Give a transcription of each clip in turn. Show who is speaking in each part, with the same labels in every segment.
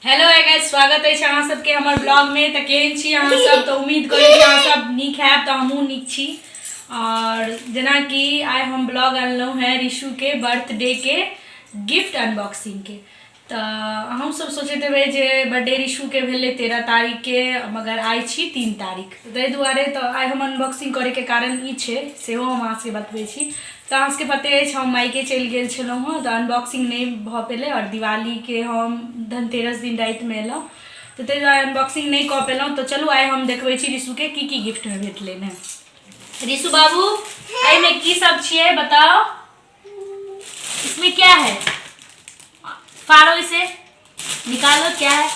Speaker 1: Hello guys, स्वागत अछि अहाँ सबके हमर ब्लॉग में। तऽ केहन छी अहाँ सब? तऽ उम्मीद करै छी अहाँ सब नीक हैब, तऽ हमहूँ नीक छी। और जेनाकि आइ हम ब्लॉग अनलहुँ हेँ ऋषु के बर्थडे के गिफ्ट अनबॉक्सिंग के। तऽ अहूँ सब सोचैत हेबै जे बर्थडे ऋषु के भेलै 13 तारीख के, मगर आइ छी 3 तारीख, ताहि दुआरे तऽ आइ हम अनबॉक्सिंग करैके कारण ई छै, सेहो हम अहाँ सबके बतबै छी। तऽ अहाँ सबके पते अछि हम मायके चलि गेल छलहुँ हँ, तऽ अनबॉक्सिंग नहि भऽ पेलै। आओर दिवालीके हम धनतेरस दिन रातिमे एलहुँ, तऽ ताहि दुआरे अनबॉक्सिंग नहि कऽ पेलहुँ। तऽ चलू आइ हम देखबै छी ऋषुके की की गिफ्टमे भेटलै हँ। ऋषु बाबू, एहिमे की सब छियै बताउ? इसमें क्या है? फाड़ो इसे, निकालो, क्या है?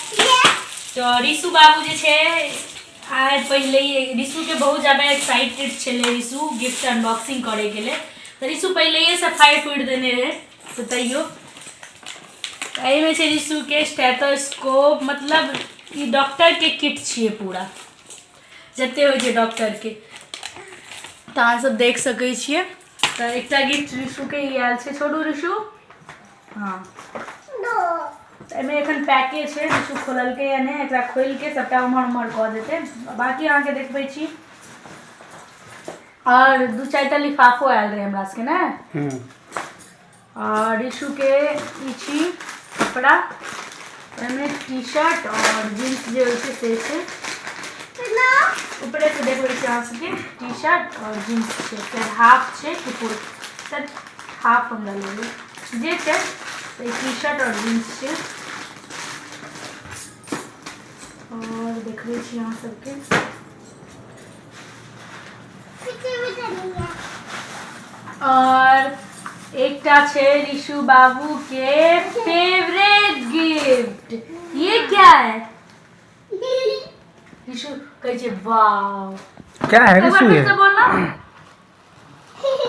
Speaker 1: तो ऋषु बाबू जे छै आइ पहिले ही ऋषुके बहुत ज्यादा एक्साइटेड छलै ऋषु गिफ्ट अनबॉक्सिंग करैके लेल। तऽ ऋषु पहिलैएसँ फाड़ि फोड़ि देने रहै, तऽ तैयो एहिमे छै ऋषुके स्टेथोस्कोप। मतलब ई डॉक्टरके किट छियै पूरा, जते होइ छै डॉक्टरके। तऽ अहाँ सब देख सकै छियै। तऽ एकटा गिफ्ट ऋषुके ई आयल छै। छोड़ू ऋषु। हँ, तऽ एहिमे एखन पैके छै, ऋषु खोललकै या नहि। एकरा खोलिके सबटा उम्हर उम्हर कऽ देतै, बाँकी अहाँके देखबै छी। आओर दू चारिटा लिफाफो आयल रहै हमरा सबके ने। आओर ऋषुके ई छी कपड़ा, ओहिमे टी शर्ट आओर जीन्स जे होइ छै से छै। ऊपरेसँ देखबै छी अहाँ सबके, टी शर्ट आओर जीन्स छै। फेर हाफ छै कि फुल? शायद हाफ हमरा लगैए जे छै। तऽ ई टी शर्ट आओर जीन्स छै। आओर देखबै छी अहाँ सबके। और एकटा छै ऋषु बाबू के फेवरेट गिफ्ट। ये क्या है ऋषु? कहै छै वाव।
Speaker 2: क्या है
Speaker 1: एक बार
Speaker 2: ऋषु
Speaker 1: फिर
Speaker 2: ये?
Speaker 1: से बोलना,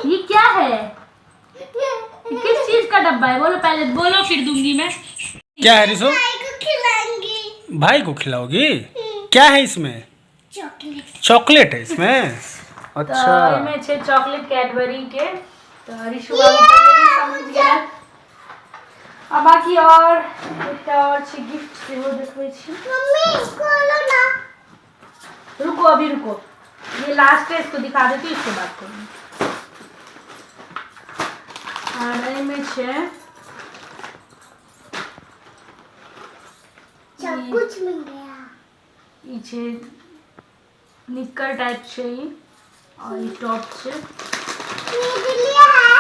Speaker 1: ये क्या है? ये किस चीज का डब्बा है? बोलो, पहले बोलो, फिर दूंगी मैं।
Speaker 2: क्या है ऋषु?
Speaker 3: भाई को खिलाऊंगी।
Speaker 2: भाई को खिलाओगी? क्या है इसमें?
Speaker 3: चॉकलेट।
Speaker 2: चॉकलेट है इसमें?
Speaker 1: तऽ
Speaker 2: अच्छा।
Speaker 1: एहिमे छै चॉकलेट कैडबरी के। तऽ ऋषु बाबू पहिले ही समझ गेला। आ बाकी और एकटा और छै गिफ्ट, सेहो देखबै छी।
Speaker 3: मम्मी, खोलो ना।
Speaker 1: रुको, अभी रुको, ये लास्ट है, इसको दिखा देती हूँ, इसके बाद खोलूंगी। और एहिमे छै
Speaker 3: सब कुछ मिल गया।
Speaker 1: ई छै निक्कर टाइप छै ई, और ई टॉप छै।
Speaker 3: मेरे लिए है।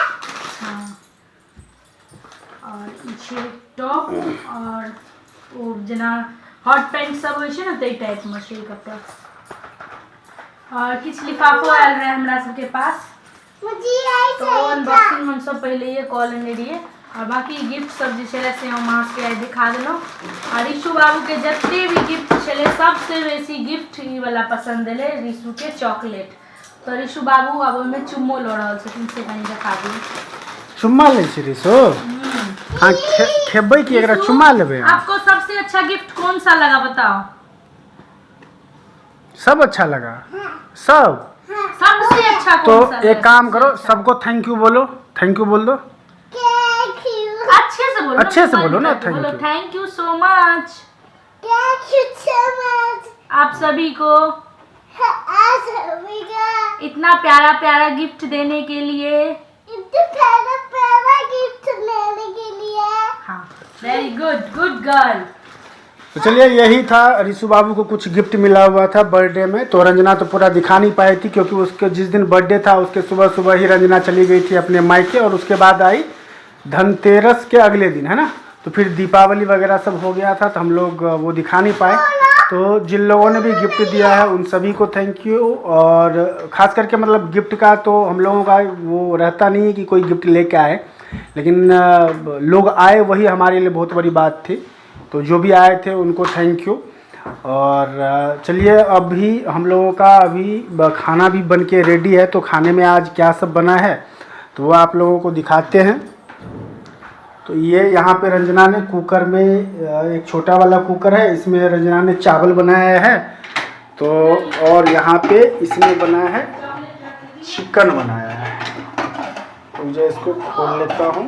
Speaker 1: हाँ, और ई छै टॉप और ओ जेना हॉट पैंट सब होइ छै ने, ताहि टाइप मे छै ई कपड़ा। और किछु लिफाफो आयल रहे हमरा सबके पास।
Speaker 3: मुझे यही
Speaker 1: तो
Speaker 3: चाहिए था।
Speaker 1: अनबॉक्सिंग हम सब पहिलैये कऽ लेने रहियै। आओर बाकी गिफ्ट सब जे छलै से हम अहाँ सबके आइ दिखा देलहुँ। आ ऋषु बाबूके जते भी गिफ्ट छलै, सबसँ बेसी गिफ्ट ई वाला पसन्द एलै ऋषुके, चॉकलेट। तऽ ऋषु बाबू आब ओहिमे चुम्मो लऽ रहल छथिन, से कनि देखा दियौ।
Speaker 2: चुम्मा लै छी ऋषु? हाँ, खेबै कि एकरा चुम्मा लेबै अहाँ?
Speaker 1: आपको सबसे अच्छा गिफ्ट कौन सा लगा, बताओ?
Speaker 2: सब अच्छा लगा सब।
Speaker 1: सबसे अच्छा
Speaker 2: तो
Speaker 1: कौन सा
Speaker 2: एक
Speaker 1: लगा?
Speaker 2: काम
Speaker 1: सबसे
Speaker 2: करो,
Speaker 1: अच्छा।
Speaker 2: सबको thank you बोलो, thank you बोल दो।
Speaker 3: Thank you.
Speaker 1: अच्छे से बोलो ना,
Speaker 2: अच्छे से
Speaker 1: मोबाइल
Speaker 2: बोलो ना,
Speaker 1: निकाल के
Speaker 2: thank
Speaker 1: बोलो।
Speaker 2: you.
Speaker 1: Thank you so much.
Speaker 3: Thank you so much.
Speaker 1: आप सभी को
Speaker 3: आज सभी का
Speaker 1: इतना प्यारा प्यारा गिफ्ट देने के लिए।
Speaker 3: इतना प्यारा प्यारा गिफ्ट लेने के लिए।
Speaker 1: हाँ, वेरी गुड, गुड गर्ल।
Speaker 2: तो चलिए, यही था। ऋषु बाबू को कुछ गिफ्ट मिला हुआ था बर्थडे में। तो रंजना तो पूरा दिखा नहीं पाई थी, क्योंकि उसके जिस दिन बर्थडे था उसके सुबह सुबह ही रंजना चली गई थी अपने मायके और उसके बाद आई धनतेरस के अगले दिन, है ना? तो फिर दीपावली वगैरह सब हो गया था, तो हम लोग वो दिखा नहीं पाए। तो जिन लोगों ने भी गिफ्ट दिया है उन सभी को thank you. और ख़ास करके मतलब गिफ्ट का तो हम लोगों का वो रहता नहीं है कि कोई गिफ्ट लेके आए, लेकिन लोग आए वही हमारे लिए बहुत बड़ी बात थी। तो जो भी आए थे उनको thank you. और चलिए, अभी हम लोगों का अभी खाना भी बन के रेडी है। तो खाने में आज क्या सब बना है तो वो आप लोगों को दिखाते हैं। तो ये यहाँ पे रंजना ने कुकर में, एक छोटा वाला कुकर है, इसमें रंजना ने चावल बनाया है। तो और यहाँ पे इसमें बनाया है, चिकन बनाया है। तो मुझे इसको खोल लेता हूँ।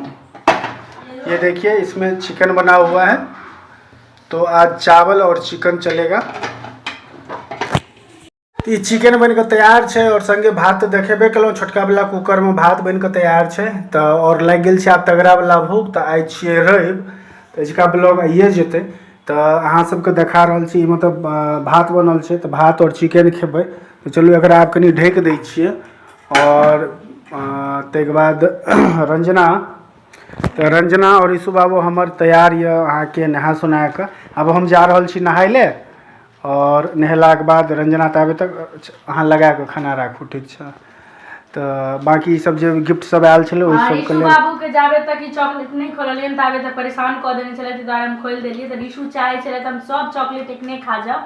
Speaker 2: ये देखिए, इसमें चिकन बना हुआ है। तो आज चावल और चिकन चलेगा। तऽ ई चिकन बनि कऽ तैयार छै और संगे भात तऽ देखेबे केलहुँ, छोटका वाला कुकर में भात बनि कऽ तैयार छै। तऽ और लागि गेल छै आब तगड़ा वाला भूख। तऽ आइ छियै रवि, तऽ अजुका ब्लॉग आइए जेतै। तऽ अहाँ सबके देखा रहल छी, मतलब भात बनल छै, तऽ भात और चिकन खेबै। तऽ चलू एकरा आब कनि ढकि दै छियै और ताहिके बाद रंजना, तऽ रंजना और ईशु बाबू हमर तैयार यऽ अहाँके नहा सुना कऽ। आब हम जा रहल छी नहाय लए और नहेलाके बाद रंजना ताबे तक अहाँ लगा कऽ खाना राखू, ठीक छै? तऽ बाँकी सब जे गिफ्ट सब आयल छलै ओहि सबके
Speaker 1: ऋषु
Speaker 2: लेल
Speaker 1: बाबू के जाबे तक ई चॉकलेट नहि खोललियनि ताबे तक परेशान कऽ देने छलै, ताहि दुआरे हम खोलि देलियै। तऽ ऋषु चाहै छलै तऽ हम सब चॉकलेट एखने खा जाउ,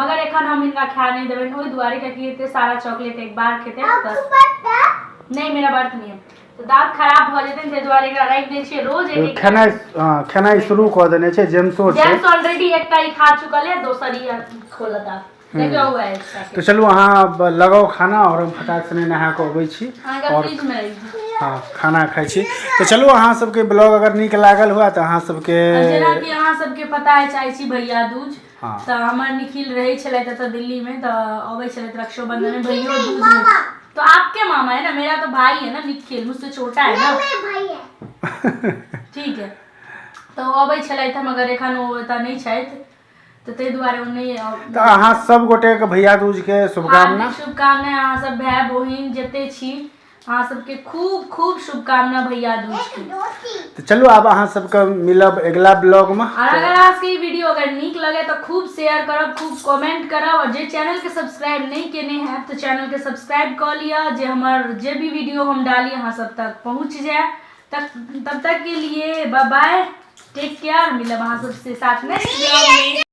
Speaker 1: मगर एखन हम हिनका खाए नहि देबनि, ओहि दुआरे कियाकि एते सारा चॉकलेट एक बार खेतै तऽ नहीं, मेरा बर्थ नहीं है, तऽ दाँत खराब भऽ जेतनि, ताहि दुआरे एकरा राखि दै छियै रोज एक एक।
Speaker 2: खेनाइ, हँ, खेनाइ शुरू कऽ देने छै जेम्सो छै।
Speaker 1: जेम्स ऑलरेडी एकटा ई खा चुकल है, दोसर ई खोलत आब, देखियौ हुआ है एकटा।
Speaker 2: तऽ चलू अहाँ अब लगाउ खाना और हम फटाक से नहा कऽ अबै छी
Speaker 1: अहाँके
Speaker 2: और
Speaker 1: फ्रिज में रखि दियौ।
Speaker 2: हँ, खाना खाइ छी। तऽ चलू अहाँ सबके ब्लॉग अगर नीक लागल हुए तऽ अहाँ सबके
Speaker 1: जेनाकि अहाँ सबके पता अछि, आइ छी भैया दूज।
Speaker 2: हाँ।
Speaker 1: तऽ हमर निखिल रहै छलथि एतऽ दिल्ली में, तऽ अबै छलथि रक्षाबंधन में, भैयो दूज में। तो आपके मामा है ना, मेरा तो भाई है ना निखिल, मुझसे छोटा है ना।
Speaker 3: मेरा भाई है।
Speaker 1: ठीक है, तऽ ओ अबै छलथि, मगर एखन ओ एतऽ नहि छथि, तऽ ताहि दुआरे ओ नहि
Speaker 2: तऽ अहाँ सब गोटेके भैया दूजके शुभकामना।
Speaker 1: हार्दिक शुभकामना। अहाँ सब भाय बहिन जते छी, अहाँ सबके खूब खूब शुभकामना भैया दूज के।
Speaker 2: तऽ चलू आब अहाँ सबके मिलब अगिला ब्लॉगमे।
Speaker 1: और अगर अहाँ सबके ई वीडियो अगर नीक लगे तऽ खूब शेयर करब, खूब कमेंट करब और जे चैनल के सब्सक्राइब नहि केने हैब तऽ चैनल के सब्सक्राइब कऽ लिअ, जे हमर जे भी वीडियो हम डाली अहाँ सब तक पहुँच जाए। तब तक के लिए बाय बाय, टेक केयर। मिलब अहाँ सबसे साथ नेक्स्ट ब्लॉग में।